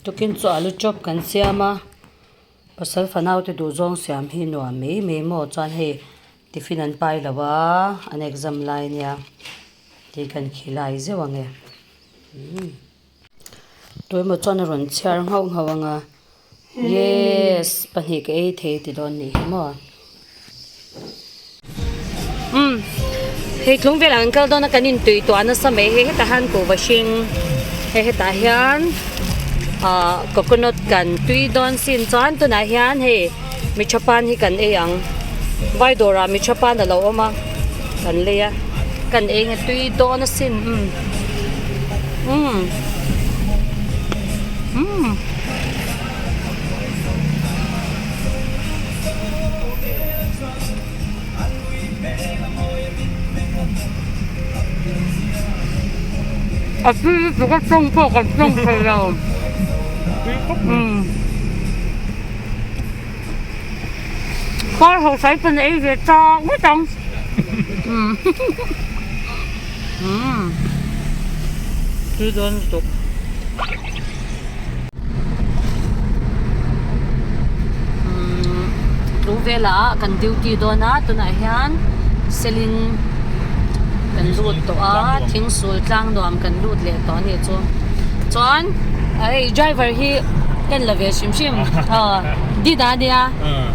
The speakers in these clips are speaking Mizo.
Tukin chu alu chop kan siam a, pasal fanau te duhzawng siam hi nuam mai mai maw chuan hei tiffin an pai lo a, an exam lai ania tih kan khilai zeuh ang e. Tuemaw chuan a rawn chhiar nghauh nghauh ang a, Yes, pahnih ka ei thei ti dawn nih hi maw. Umm, hei tlung velah kan kal dawn a kan intui tuah nasa mai hei hetah hian kuhva hring hei hetah hian ah coconut kan tui dawn sin chuan tunah hian hei michapan hi kan ei ang vai dawrah michapan a lo awm a kan lei a kan ei nge tui dawn asin umm umm umm. A tui lutuk a tawng pawh kan tawng thei lo umm kar ho sai pawn a ei ve chak ngawt ang umm umm tui dawn lutuk. Tlung velah kan duty dawn a tunah hian selling kan lut tawh a thingsul tlang nuam kan lut leh tawh a nih chu chuan hei driver hi ka en la ve hrim hrim aw dina ania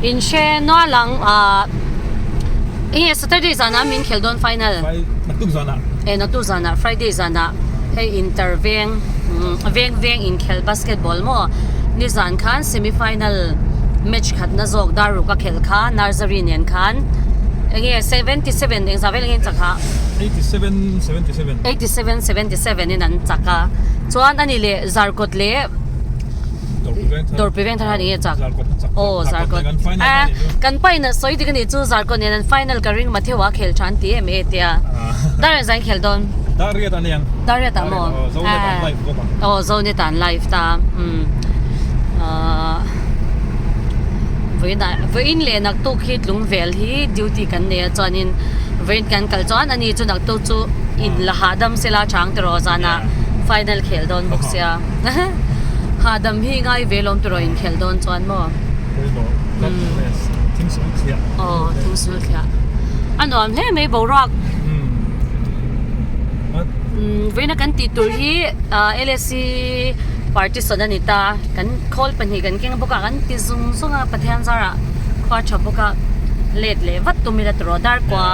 in hre nual ang ah enge saturday zanah min khelh dawn final eh naktuk zanah friday zanah hei inter veng. Veng veng inkhelh basketball maw nizan khan semi final match khatna zawk Daruk a khelh kha Nursery nen khan enge 77 engzah vel enge chak a 87 77 87 77 in an chak a chuan ani leh Zarkawt leh Dawrpui veng thar khan enge chak aw Zarkawt a kan pa in a sawi dik a nih chu Zarkawt nen an final ka ring Mathewa a khel tha an ti em e tia Dar engzah in khelh dawn Dariat a niang Dariat ah maw Zonet an live bawk ang. Aw Zonet an live ta umm ahh vawiinah vawiin leh naktuk hi tlung vel hi duty kan nei a chuanin vawiin kan kal chuan ani chu naktuk chu in la hahdam sela chang tiraw zanah final khel dawn bawk sia hahdam hi ngai ve lawm tiraw inkhelh dawn chuan maw. Aw thingsul thliah a nuam hle mai boruak. Vawiina kan tih tur hi LSC party sawn a ni ta kan khawl pahnih kan keng bawk a kan ti zung zung a Pathian zarah khua tha bawk a let leh vat tum ila tawh darkua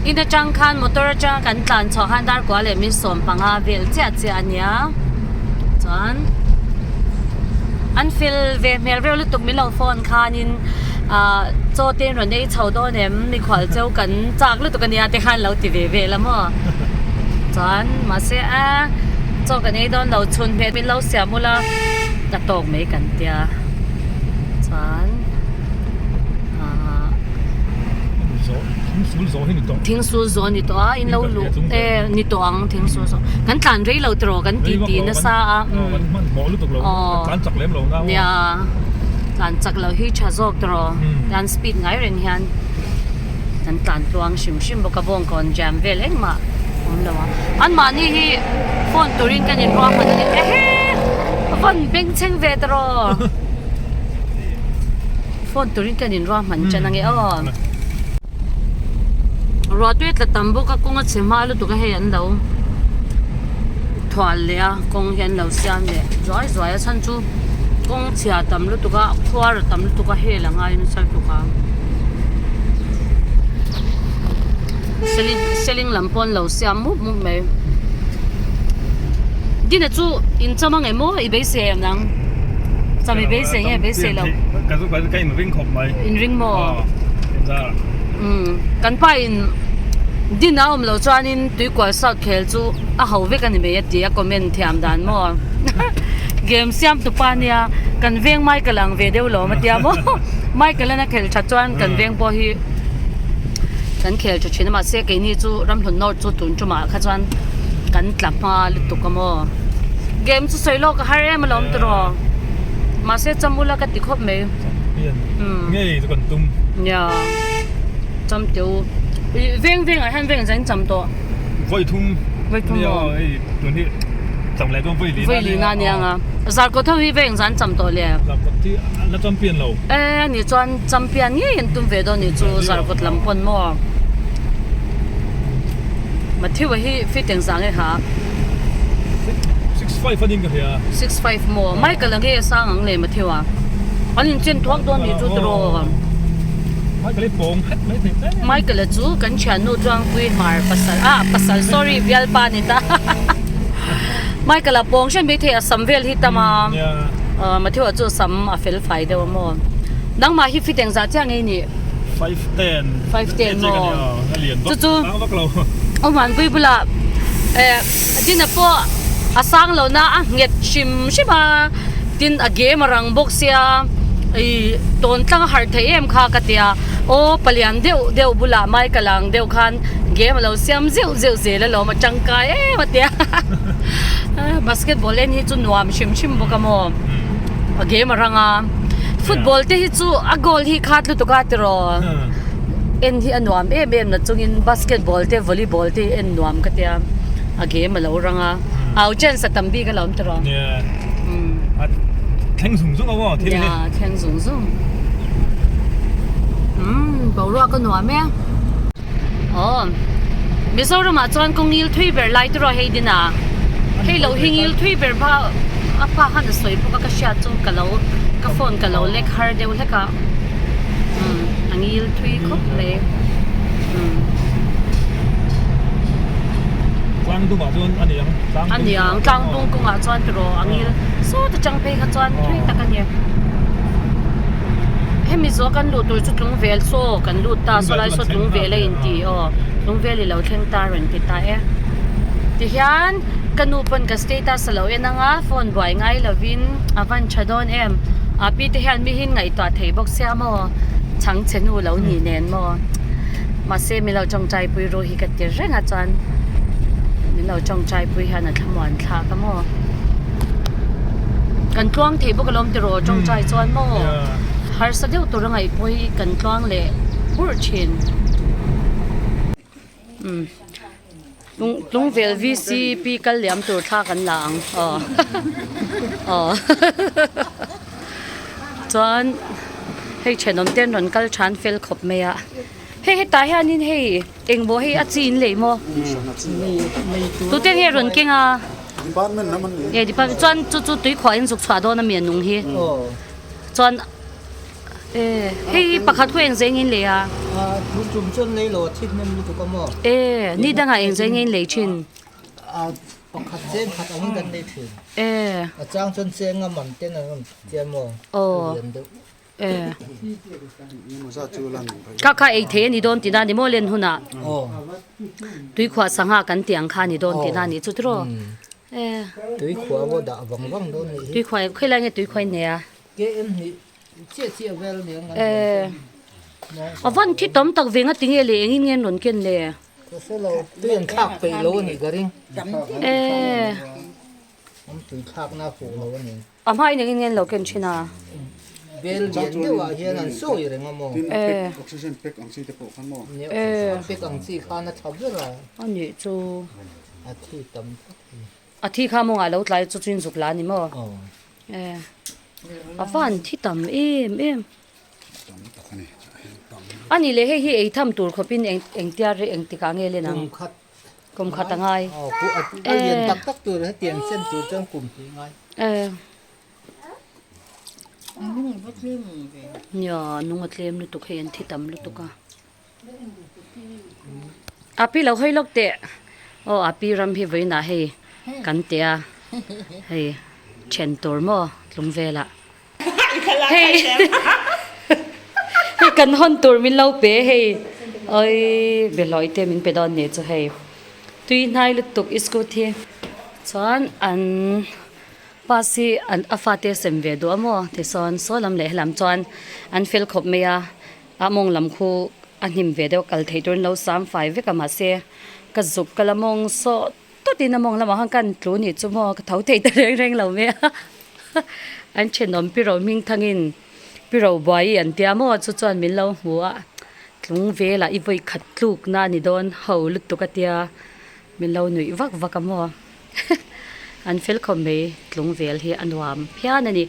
in atang khan motor atanga kan tlan chhuah khan darkua leh min sawm panga vel chiah chiah a nia chuan an fel ve hmel reuh lutuk min lo phone khanin ah chaw te an rawn ei chho dawn em mikhual cheu kan chak lutuk a nia te khan lo ti ve vel a maw chuan mahse a chaw kan ei dawn lo chhun hmel min lo siam ula a tawk mai kan tia chuan ah thing sul zawh a ni tawh a in lo luh e ni tawh ang thing sul zawh kan tlan rei lo tiraw kan ti ti nasa a aw nia tlan chak loh hi tha zawk tiraw tlan speed ngai reng hian. Kan tlan tluang hrim hrim bawk a bawngkawn jam vel engmah awm lo a anmahni hi phone turin kan inruahman a ni ehe vawn bengchheng ve ta rawh phone turin kan inruahman ṭan ange aw ruah tui a tla tam bawk a kawng a chhe hma lutuk a hei an lo thual leh a kawng hi an lo siam leh zuai zuai a chhan chu kawng chhia tam lutuk a khuar a tam lutuk a hel a ngai nasa lutuk a seling seling lam pawh an lo siam mup mup mai dina chu in cham ang em aw i beisei em nang cham i beisei nge beisei lo ka chu ka in ring khawp mai in ring maw umm kan pa in dina a awm loh chuanin tuikual south khel chu a ho vek a ni mai a ti a comment thiam dan maw game siam tu pa nia kan veng Michael ang ve deuh lo a tia maw Michael an a khel that chuan kan veng pawh hi kan khel tha thin a mahse keini chu ramhlun north chu tun tumah kha chuan kan tla hma lutuk a maw game chu sawi lawk a har em alawm tiraw mahse chamula ka ti khawp mai ngei chu kan tum nia cham teu veng veng ah hian veng zain cham tawh Vawi thum Vawi thum maw? Hei tun hi cham leh dawn vawi lina Vawi lina ania nga. Zarkawt ho hi veng zan cham tawh le. Zarkawt hi an la champion lo. E ani chuan champion ngei an tum ve dawn nih chu Zarkawt lam pawn maw. Matthew-a hi fit eng zah nge ha? 6'5 a ning ka hria. 6'5 maw? Michael-a nge sang ang le Matthew-a? An inchen thuak dawn nih chu tiraw. Michael hi pawng het mai thei hle. Michael-a chu kan thiannu Tluangpui Hmar pasal ah pasal sorry bialpa ni ta. Michael-a pawng hriat mai thei a sam vel hi tam a Matthew-a chu sam a fel fai deuh a maw? Nangmah hi fit engzah chiah nge i nih? 5'10 5'10 maw? Chu chu Awmanpui bulah eh Dina pawh a sang lo na a nghet hrim hrim a tin a game a rang bawk sia ih tawn tlang a harh theih em kha ka tia aw palian deuh deuh bulah Michael-a ang deuh khan game a lo siam zeuh zeuh zel alawm a tangkai em a tia basketball en hi chu nuam hrim hrim bawk a maw a game a rang a football te hi chu a goal hi khat lutuk a tiraw en hi a nuam em em na chungin basketball te volleyball te hi en nuam ka tia a game a lo rang a au chance a tam bik alawm tiraw a thleng zung zung a maw thil hi thleng zung zung boruak a nuam e. Aw Mizoram ah chuan kawng ngil thui ber lai tiraw hei din a hei lo hi ngil thui ber hma a pa khan a sawi bawk a ka hriat chu ka lo ka phone ka lo lek har deuh hlek a umm a ngil thui khawp mai umm. Tlang dung ah chuan a ni ang a ni ang tlang dung kawngah chuan tiraw a ngil sawt atang phei kha chuan thui tak a ni. Hemi zawh kan luh tur chu tlungvel saw kan lut ta saw lai saw tlungvel a inti aw tlungvel i lo thleng ta rawn ti ta e tihian ka nu pawn ka status a lo en ang a phone buai ngai lovin a van tha dawn em a pi te hian mi hi ngaihtuah thei bawk sia maw chhang chhe nu lo nih nen maw mahse min lo tawngtai pui ru hi ka ti reng a chuan min lo tawngtai pui hian a thlamuan thlak a maw. Kan tluang thei bawk alawm tiraw tawngtai chuan maw harsa deuh tur a ngaih pawh hi kan tluang leh burh thin. Umm Tlungvel VCP kal liam tur thla kan la ang aw aw chuan hei thenawm te an rawn kal than fel khawp mai a hei hetah hianin hei Engmaw hei a chi in lei maw? Tute nge rawn keng a? Department lam an ni. E department chuan chu chu tui khuah in zuk chhuah dawn a mi a nung hi. Chuan e hei pakhat khu eng zeng in lei a? Thu tum chuan lei lo a thit hnem lutuk a maw? E ni dangah eng zeng in lei thin? Pakhat cheng khat angin kan lei thin. E a chang chuan cheng a man ten an rawn tia maw? Aw. Kha kha ei thei a ni dawn tihna a ni maw len hunah tuikhuah sangha kan tih ang kha a ni dawn tihna a nih chu tiraw tuikhuah pawh dah vang vang dawn a nih hi tuikhuah khawilai nge tuikhuah in nei a KM hnih chiah chiah vel a ni ang a van thi tam tak ve nga tinge le engin nge an rawn ken le ka hre lo tui an thlak peih lo a nih ka ring an tui thlakna a fuh lo a ni. A hma in engin nge an lo ken thin a? Bel lian deuh ah hian an sawi reng a maw? Tin a pack, oxygen pack ang chi te pawh khan maw? Nia, pack ang chi khan a tha ber a. A nih chu. A thi tam phawt hi. A thi kha mawngah lo tlai chu chuin zuk la a ni maw? Aw. E, a van thi tam em em. Tam tak a ni, tam. A nih leh hei hi ei tham tur khawpin eng engtia reh engtikah nge len ang? Kum khat. Kum khat a ngai. A lian tak tak tur hetiang sen tur chuan kum hnih ngai. Nia nung a tlem lutuk hei an thi tam lutuk a. Api lo hawi lawk teh. Aw api ram hi vawiinah hei kan teh a hei then tur maw tlung velah. Hei hei kan hawn tur min lo pe hei oi behlawi te min pe dawn nih chu hei tui hnai lutuk i scooty hi chuan an bus hi an a fate sem ve duh a maw tisawn saw lam leh helam chuan an fel khawp mai a a mawng lam khu a hnim ve deuh kal theih turin lo sam fai vek a mahse ka zuk ka la mawng sawh. Tawtin a mawng lamah khan kan tlu nih chu maw ka tho thei ta reng reng lo mai a an thenawm pi ro hming thangin pi ro buai i an tia maw chu chuan min lo hmu a tlung velah i vawi khat tluk na a ni dawn ho lutuk a tia min lo nuih vak vak a maw. An fel khawp mai tlung vel hi a nuam phian a ni.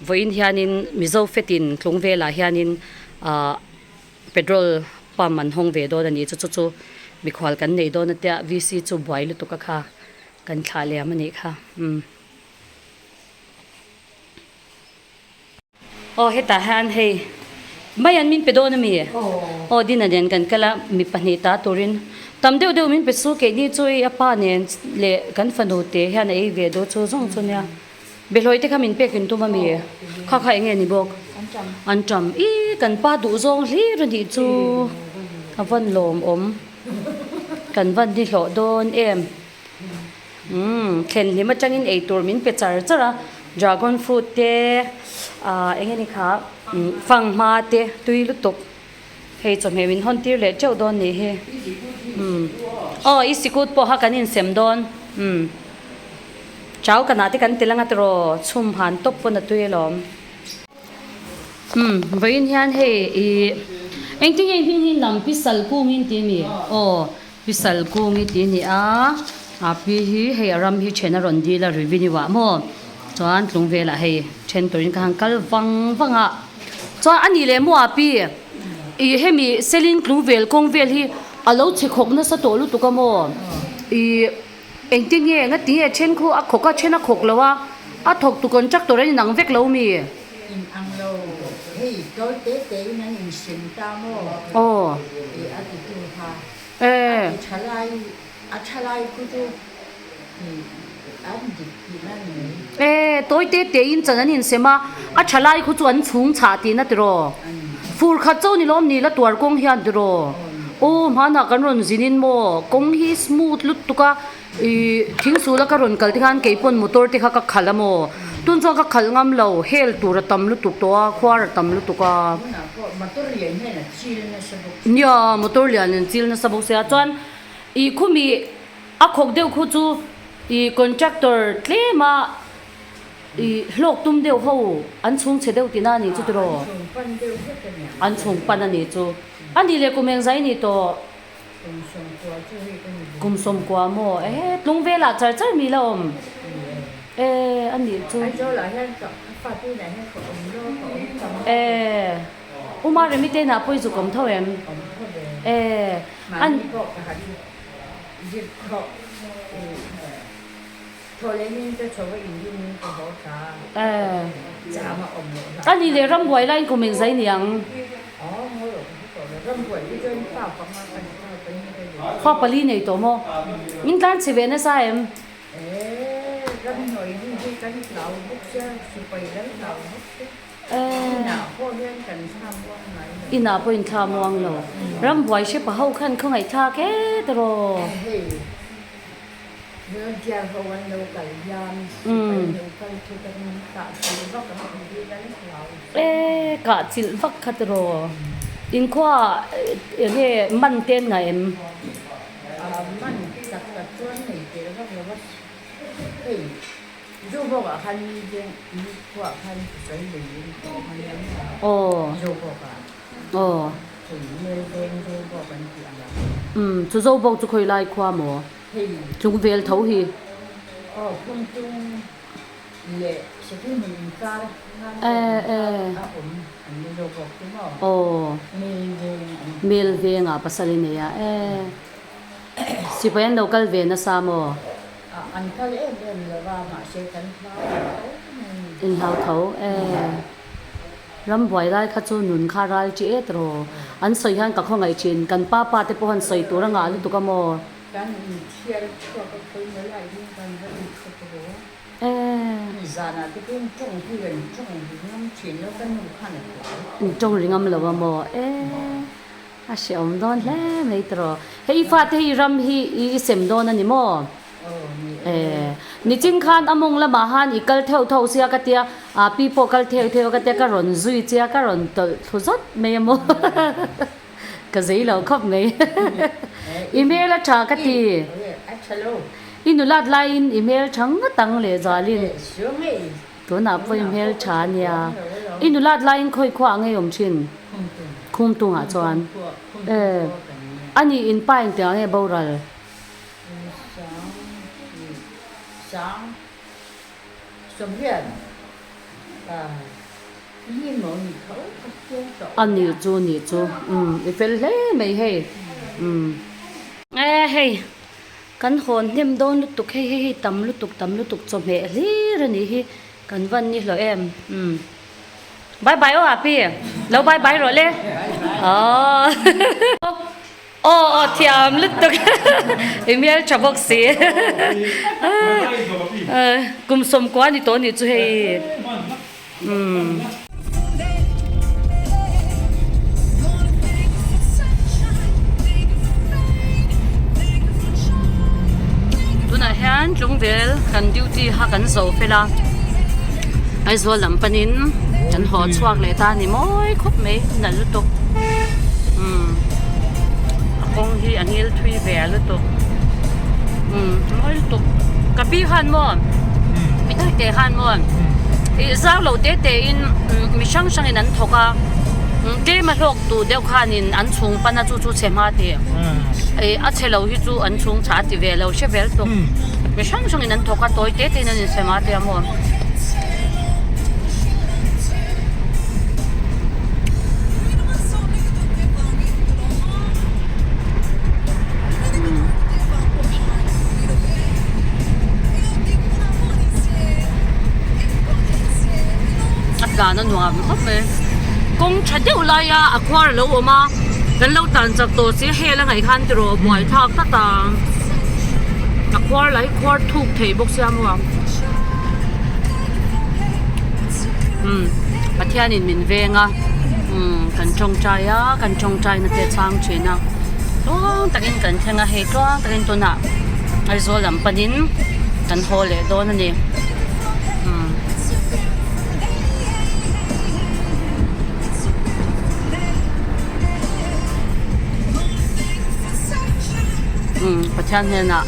Vawiin hianin Mizo fetin tlung velah hianin ahh petrol pump an hawng ve dawn a ni chu chu chu mikhual kan nei dawn a tia VC chu buai lutuk a kha kan thlah liam a nih kha umm. Aw hetah hian hei mai an min pe dawn ami? Aw dina nen kan kal a mi pahnih ta turin tam deuh deuh min pe chu keini chu hei a pa nen leh kan fanu te hian a ei ve dawn chu zawng chu nia behlawi te kha min pek in tum ami? Kha kha eng nge ni bawk? An tam ih kan pa duh zawng hlir a nih chu a van lawmawm kan van ni hlawh dawn em. Umm thlen hlim atangin eitur min pe char char a, dragon fruit te ah eng nge ni kha fanghma te tui lutuk hei chawhmeh min hawn tir leh teuh dawn nih hi umm aw i sikut pawh kha kan insem dawn umm chau kanah te kan tel anga tiraw chhum han tawp pawn a tui alawm. Umm vawiin hian hei ih engtin nge hming hi lam pi sal kungin tih a ni aw. Pi Salkungi tih a ni a, a pi hi hei a ram hi then a rawn dil a revenue ah maw chuan tlung velah hei then turin ka han kal vang vang a, chuan a nih leh maw a pi ih hemi selin tlung vel kawng vel hi a lo chhe khawk nasa tawh lutuk a maw ih engtin nge ngati nge then khu a khawk a then a khawk lo a, a thawk tu contractor an inang vek lo mi? Inang lo hei tawi te te in an insem ta maw? Aw. Ih a ti tu kha. A ti tha lai, a tha lai khu chu ih an dik tihna ni mai. E, tawi te te in chan an insem a, a tha lai khu chu an chhung chhah tihna tiraw? Fur khat cho ni lawm ni la tuar kawng hian tiraw? Aw, hmanah kan rawn zin in maw, kawng hi smooth lutuk a, ih thingsul a ka rawn kal te khan keipawn motor te kha ka khalh a maw? Tun chuan ka khalh ngam lo, hel tur a tam lutuk tawh a, khuar a tam lutuk a. Tunah pawh motor lian hian a chil nasa bawk. Nia, motor lian an chil nasa bawk sia. Chuan ih khumi a khawk deuh khu chu ih contractor tlem a ih hlawk tum deuh ho an chhung chhe deuh tihna a nih chu tiraw? An chhung pan deuh vek a nia. An chhung pan a nih chu. A nih leh kum engzai nih tawh? Kum sawmkua chu hei ka ni. Kum sawmkua maw? Ehe, tlung velah char char mi la awm. E, a nih chu. Aizawl ah hian ka fate inah hian ka awm lo, ka awm tam. E. U Maremi te inah pawh i zuk awm tho em? Awm tho ve. E, an. Mahni pawh ka han zir khawh i thaw leh in ka chho a inrin in ka haw ta. E. Cham a awm loh A nih leh rambuai laiin kum engzai ni ang? Aw, ngawi rawh ka hre tawh lo. Rambuai hi chuan fa panga ka ni ta, pali ka ni. Fa pali nei tawh maw? In tlan chhe ve nasa em? E, ramhnuai hi hi kan hlau bawk sia, sipai kan hlau bawk sia. Inah pawh hian kan thla muang ngai lo. Inah pawh in thla muang lo. Rambuai hre pa ho khan khawngaih thlak e tiraw. Hei volunteer ho an lo kal hian sipai lo kal thu kan kah chilh vak ang tih hi kan hlau. E kah chilh vak kha tiraw. Inkhua enge man te an ngah em? Man tak tak chuan nei tel vak lo va hei. Zobawkah khan mi te mi khuaah khan sawi lei in ka awm a nia maw? Zobawkah. Aw. Hei Melveng Zobawk an tih ang a. Umm chu Zobawk chu khawi lai khua maw? Hei. Chung vel tho hi. Aw Phungtung leh Sethilhmun inkar khan a awm an ni Zobawk chu maw? Aw. Melveng an tih. Melvengah pasal i nei a e. Sipai an lo kal ve nasa maw? An kal em em lo va, mahse kan hlau tho mai. In hlau tho e. Rambuai lai kha chu nun kha ral chi et rawh. An sawi hian ka khawngaih thin. Kan pa pa te pawh han sawi tur a ngah lutuk a maw? Kan inthiar chhuak a khawi mai lai hi kan va inthup ru. E. Zanah te pawhin tawng hi kan tawng ri ngam thin lo, ka nu khan a hlau. In tawng ri ngam lo a maw? E. A hrehawm dawn hle mai tiraw. Hei i fate hi ram hi i sem dawn a ni maw? E, nichin khan a mawng lamah han i kal theuh theuh sia ka tia, a pi pawh kal theuh theuh ka tia ka rawn zui chia ka rawn tawlh thlu zawt mai a maw? Ka zei lo khawp mai. I hmel a tha ka ti. I nulat laiin i hmel tha ngawt ang lehzualin. Tunah pawh i hmel tha a nia. I nulat laiin khawi khuaah ngei awm thin? Khumtungah chuan. E, a nih in pa engtiang nge boral? A ni chu ni chu umm i fel hle mai hei umm. E hei kan hawn hnem dawn lutuk hei hei hei tam lutuk tam lutuk chawhmeh hlir a nih hi kan van ni hlawh em umm bye bye aw api lo bye bye rawh le aww. Aw aw thiam lutuk i hmel tha bawk si kum sawmkua ni tawh anih chu hei umm. Tunah hian tlungvel kan duty kha kan zo fel a Aizawl lam panin kan haw chhuak leh ta a ni mawi khawp mai nalh lutuk. Umm a kawng hi a ngil thui ve lutuk umm mawi lutuk ka pi khan maw mi tawih te khan maw ih zau lo te te in mi hrang hrang in an thawk a tlem a hlawk duh deuh khan in an chhung pan a chu chu chhe hma tih ih a chhe lo hi chu an chhung tha a ti ve lo hre vel tuk mi hrang hrang in an thawk a tawi te te in an insem a tia maw. A tlan a nuam khawp mai kawng tha deuh laia a khuar a lo awm a kan lo tlan chak tawh si hel a ngaih khan tiraw buai thlak tlat a a khuar lai khuar thuk thei bawk sia maw. Umm Pathianin min veng a umm kan tawngtai a kan tawngtai na te chhang thin a tluang takin kan thleng a hei tluang takin tunah Aizawl lam panin kan haw leh dawn a ni umm. Umm Pathian hnenah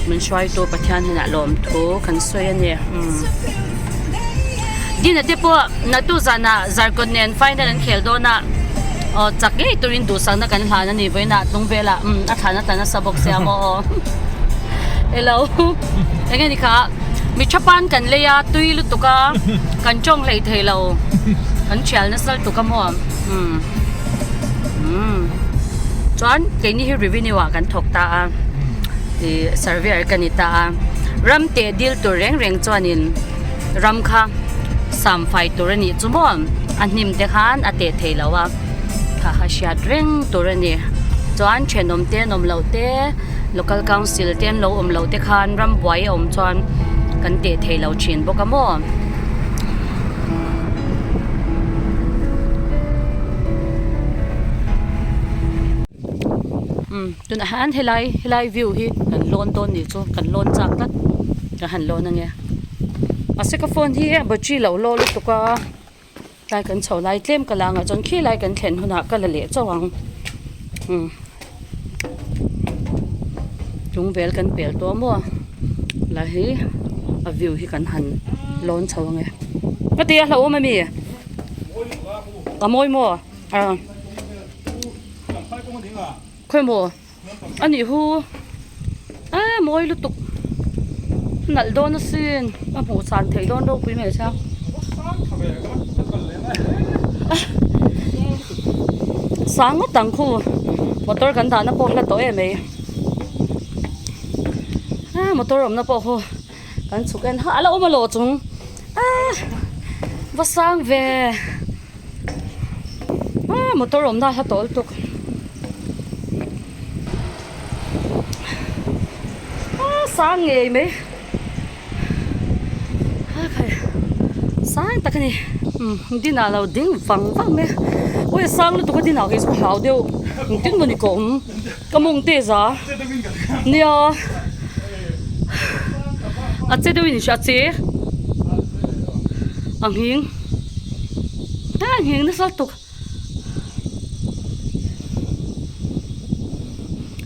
min hruaitu Pathian hnenah lawmthu kan sawi a ni umm. Dina te pawh natu zanah Zarkawt nen final an khel dawn a aw chak ngei turin duhsakna kan hlan a ni vawiinah tlung velah umm a thlan a tla nasa bawk sia maw aw hello eng nge ni kha mi tha pan kan lei a tui lutuk a kan tawng hlei thei lo kan thial nasa lutuk a maw umm umm chuan keini hi revenue ah kan thawk ta a ih surveyor ka ni ta a ram teh dil tur reng reng chuanin. Ram kha sam fai tur a nih chu maw a hnim te khan a teh thei lo a kha kha hriat reng tur a ni chuan thenawm te an awm loh te local council te an lo awm loh te khan ram buai a awm chuan kan teh thei lo thin bawk a maw. Tunah hian helai helai view hi kan lawn dawn nih chu kan lawn chak tlat ka han lawn ange mahse ka phone hi a battery lo law lutuk a tlai kan chho lai tlem ka la angah chuan khi lai kan thlen hunah ka la leh chauh ang umm chung vel kan pel tawh maw la hi a view hi kan han lawn chho ange ka ti a hlauhawm ami a mawi maw a. Khawi maw a nih hu a mawi lutuk nalh dawn asin a hmuh chan theih dawn ropui mai sia sang ngawt ang khu motor kan dahna pawh hla tawh em mai a motor awmna pawh khu kan chhuk en a la awm alawh chung a va sang ve. Ah motor awmna a hla tawh lutuk ah sang ngei mai ah khai sang tak a ni umm dinah lo ding vang vang mai a awi a sang lutuk a dinah kei chu ka hlau deuh engtin maw ni ka awm ka mawng te za nia a che deuhin a che a nghing. A nghing nasa lutuk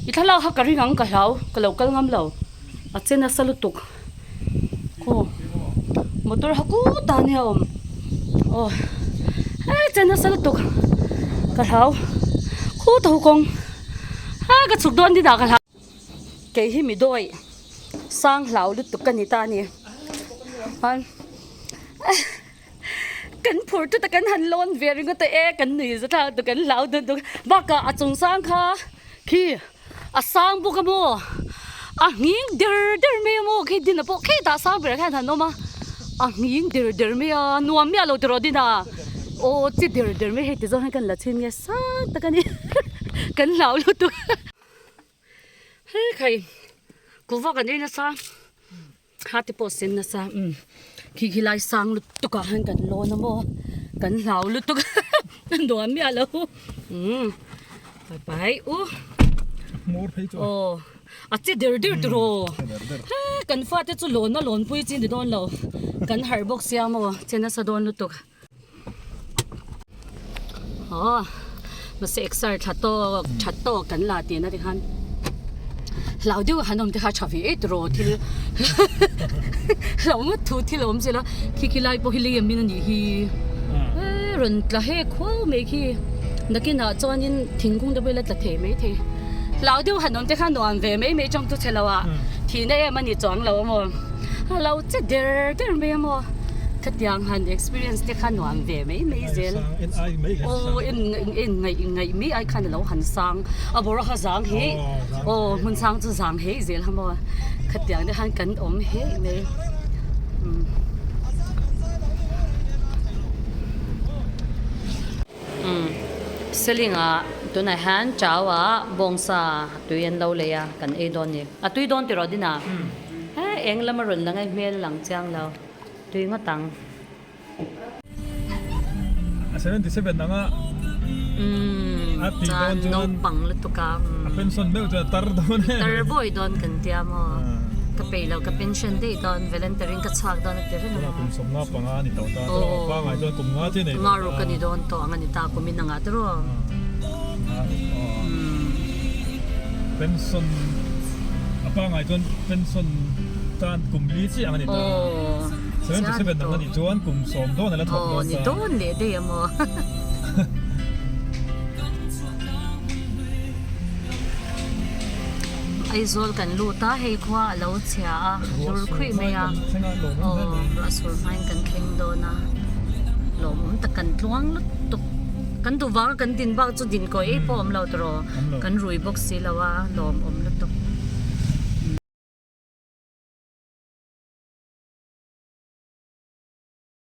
i thlalak kha ka ring ang ka hlau ka lo kal ngam lo a che nasa lutuk aw motor ha kut ah nia awm aw a che nasa lutuk ka hlau khut a hukawng a ka chhuk dawn din ah ka hlau. Kei hi mi dawi sang hlau lutuk ka ni ta a ni. Kan phur tut a kan han lawn ve ringawt a e kan nui za thlak tu kan hlau dun dun bakah a chung sang kha khi a sang bawk a maw a nghing der der mai a maw khi din a pawh khi tah sang berah khan han awm a a nghing der der mai a nuam miah lo tiraw din a aw chi der der mai hei ti zawng hian kan la chhin nge sang tak a ni kan hlau lutuk he khai kuhva kan ei nasa. Kha te pawh sen nasa umm khi khi lai sang lutuk ah hian kan lawn a maw kan hlau lutuk a nuam miah lo umm pai u aw a che der der tiraw he kan fate chu lawn a lawn pui chi ni dawn lo kan harh bawk sia maw che nasa dawn lutuk aw mahse exer tha tawk tha tawk kan la tih na te khan hlau deuh han awm te kha tha ve e tiraw thil hlau ngawt thu thil a awm zel a khi khi lai pawh hi lei amin a nih hi eee rawn tla hek huau mai khi nakinah chuanin thingkung te pawh ila tla thei maithei hlau deuh han awm te kha nuam ve mai mai tawng chu chhe lo ah thihna em a ni chuang lo a maw. A lo che der der mai a maw? Khatiang han experience te kha nuam ve mai mai zel. Aw en en ngaih ngaih mai ai khan a lo han sang a bawrh kha zang hi aw hmun sang chu zang hei zel ha maw? Khatiang te khan kan awm hei mai. Umm Seling ah tunah hian chau ah bawngsa tui an lo lei a kan ei dawn ni. A tui dawn tiraw Dina? He eng lama rawn la ngai hmel lang chiang lo tui ngawt ang. A 77 anga a ti dawn chuan naupang lutuk a a pension meuh chuan a tar dawn em. Tar bawi dawn kan tia maw ka peih lo ka pension daih dawn volunteer in ka chhuak dawn a ti reng a. Tunah kum 15 a ni tawh ta tawh pangai chuan kum nga chiah nei tawh ta. Nga ruk a ni dawn tawh ang a ni ta kum in anga tiraw. Pension a pangai chuan pension tan kum li chiah ang a ni ta. 77 ang a nih chuan kum sawm dawn a la thawk dawn ta. Aw ni dawn leh daih a maw. Aizawl kan lut a hei khua a lo chhia a dur khuih mai a aw ruah sur hmain kan thleng dawn a lawmawm tak kan tluang lutuk kan duh vanga kan din bak chu din kawi ei pawh awm lo tawh kan rui bawk si lo a lawmawm lutuk.